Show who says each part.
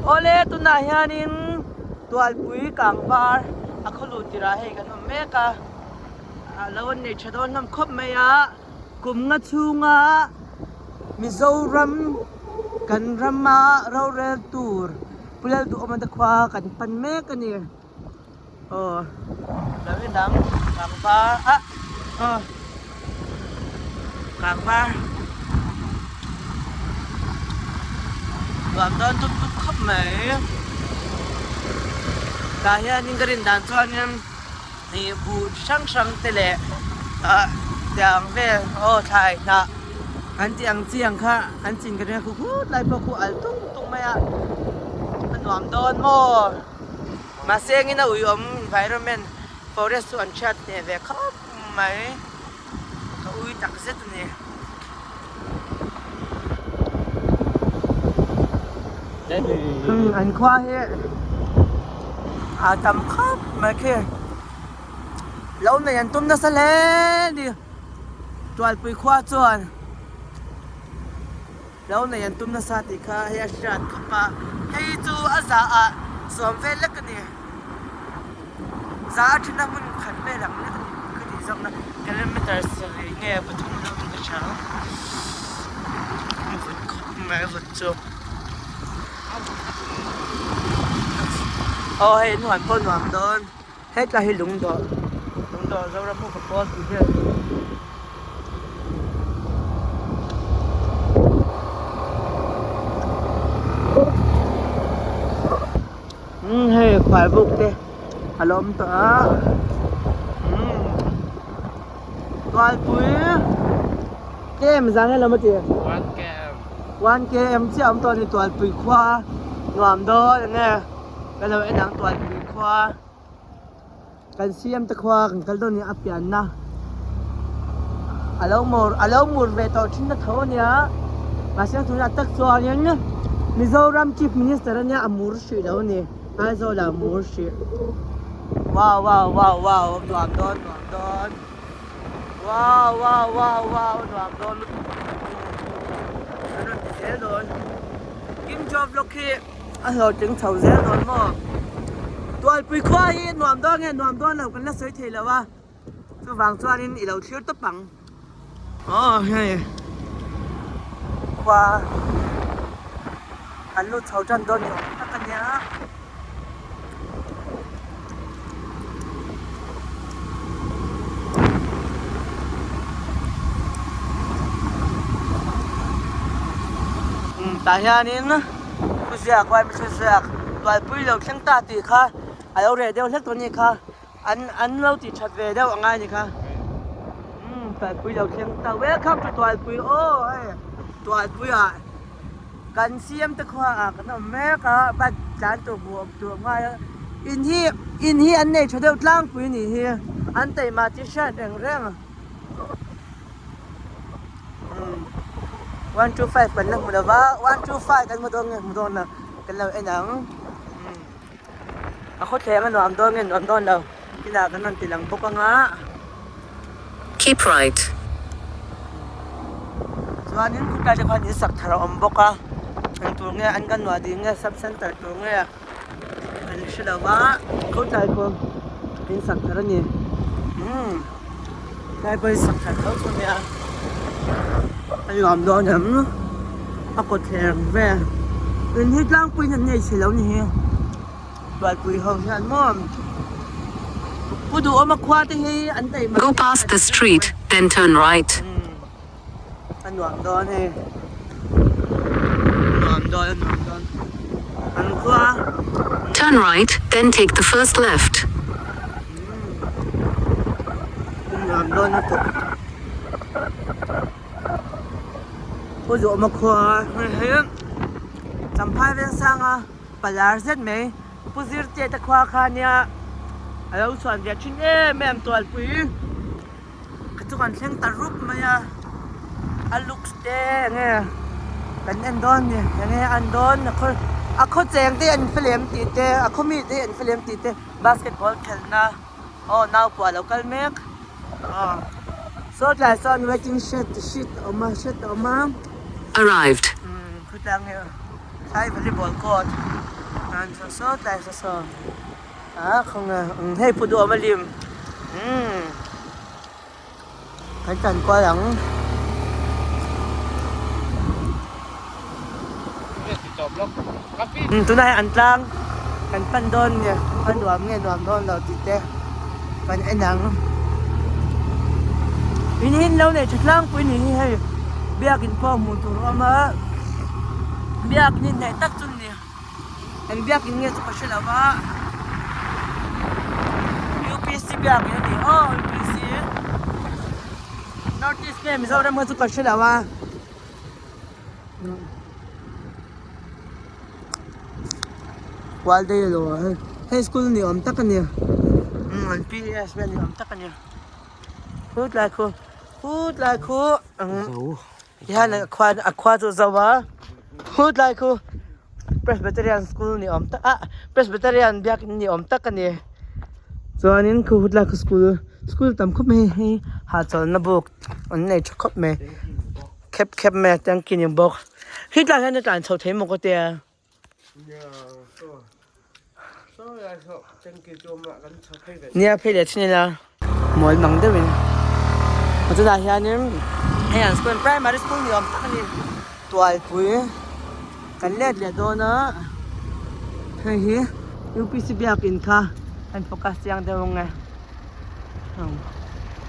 Speaker 1: Awle tunah hianin Tualpui kangvar a khaw luh tirah hei kan awm mek a, a lo an nei tha dawn hlawm khawp mai a, kum nga chhunga Mizoram kan rama rorel tur Pu Lalduhawma te khua kan pan mek a ni. Aw lo en ang kangvar ah aw kangvar nuam dawn dup dup khawp mai tah hianin ka rin dan chuanin ih buh chi hrang hrang te leh ah tiang vel aw thlai hnah an tih ang chi ang kha an chin ka ring a khu khut lai pawh khu al tung tung mai a a nuam dawn maw. Mahse engin a uiawm environment forest chu an hriat hneh ve khawp mai ka ui tak zet a ni. An khua hi a tam khawp mai khi lo nei an tum nasa hle a ni Tualpui khua chuan. Lo nei an tum nasa tih kha hei a hriat khawp a, hei chu a za ah sawm vel lek a ni. Za a thina hmun khat vel ang lek a ni ka tih zawk na kilometer sarih nge pathum deuh in ka hria ang. A vut khawp mai a vut chu. Aw hei nuam pawh nuam dawn. Hetlai hi lungdawh lungdawh Zoram upa pawl tih vel a ni. Umm hei khuaibuk te a lo awm tawh a umm tualpui kem zan he lam a ti 1 km chiah a awm tawh a ni tualpui khua nuam dawn enge. Ka lo en ang Tualpui khua kan CM te khua kan kal dawn nia a pianna a lo mur a lo mur ve tawh thin na tho ania mahse tunah tak chuanin Mizoram Chief Minister ania a mur hrih lo a ni Aizawl ah a mur hrih wow wow wow wow nuam dawn nuam dawn wow wow wow wow nuam dawn lutuk an rawn ti zel dawn Kim Joe vlog hi. A hlawhtling chho zel dawn maw? Tualpui khua hi nuam dawn nge nuam dawn lo kan la sawi thei lo a, chuvang chuanin i lo thlir tawp ang. Aw hei khua an lut chho tan dawn ni awm tak a nia. Tah hianin thuziak uaimi thuziak tualpui lo thleng ta tih kha a lo reh deuh hlek tawh a nih kha an an lo tih that ve deuh a ngai a ni kha umm tualpui lo thleng ta welcome to tualpui aw hei tualpui ah. Kan siam te khua ah kan awm mek a, bike tlan tur hmuh awm tur a ngai a, in hi in hi an nei tha deuh tlangpui nih hi, an taima tih hriat reng reng umm 125 kan la hmu lo va, 125 kan hmu dawn nge hmu dawn lo kan lo en ang umm a khawthleng a nuam dawn nge nuam dawn lo inah kan rawn ti lang bawk ang a.
Speaker 2: Keep right.
Speaker 1: Chuanin khawtlai te khan in sak thar a awm bawk a, eng tur nge an kan nuah ding nge sub center tur nge kan hre lo va, khawtlai pawh in sak thar a ni umm tlai pawh in sak thar tho chu a nia a nuam dawn em a kawt thler vel in hi tlangpuiin an nei chhe lo ni hi. Tualpui ho hian maw Pu Duhawma khua te hi an tei
Speaker 2: Go past the street, then turn right.
Speaker 1: A nuam dawn hei. A nuam dawn, a nuam dawn. An khua.
Speaker 2: Turn right, then take the first left.
Speaker 1: A nuam dawn lutuk. Pu Duhawma khua hei hei Champhai Vensanga. Palar zet mai Pu Zirte te khua kha nia a lo chhuan ve thin em em Tualpui kha chu kan thleng ta rup mai a a looks te enge kan en dawn ni enge an dawn a khaw a khaw cheng te an fel em tih te a khaw mi te an fel em tih te basketball khelhna aw nau pawh a lo kal mek aw saw tlai sawn waiting shed sheet a awm a shed a awm a
Speaker 2: Arrived.
Speaker 1: Khawtlang hi. Thai volleyball court. An saw saw tlai saw saw ah khawnge hei pu duhawm a lim umm kan tlan kual ang. Tunah hian an tlang kan pan dawn nia a nuam nge nuam dawn lo tih te kan en ang. In hi an lo nei tha tlangpui ni hi hei biakin pawh hmuh tur a awm a biakin hi hnaih tak chu ni eng biakin nge chu ka hre lo va U P C biakin a ni aw U P C north east nge Mizoram kha chu ka hre lo a. Kual daih alo a hei hei school ni awm tak a ni umm an P S vel ni awm tak a ni khu tlai khu khu tlai khu tihian a khua a khua chu a zo a khu tlai khu Presbyterian school ni awm tak ah Presbyterian biakin ni awm tak a ni chuanin khu tlai khu school school tam khawp mai hei hahchawlhna buk an nei tha khawp mai. Khep khep mai a tanky ni bawk hetlai hian a tlan chho thei maw ka tia. Nia phei leh thin ila mual mang deuhin chutah hianin hei an school primary school ni awm tak a ni tualpui kan let leh dawn a hei hi U P C biakin kha an focus chiang deuh ang e.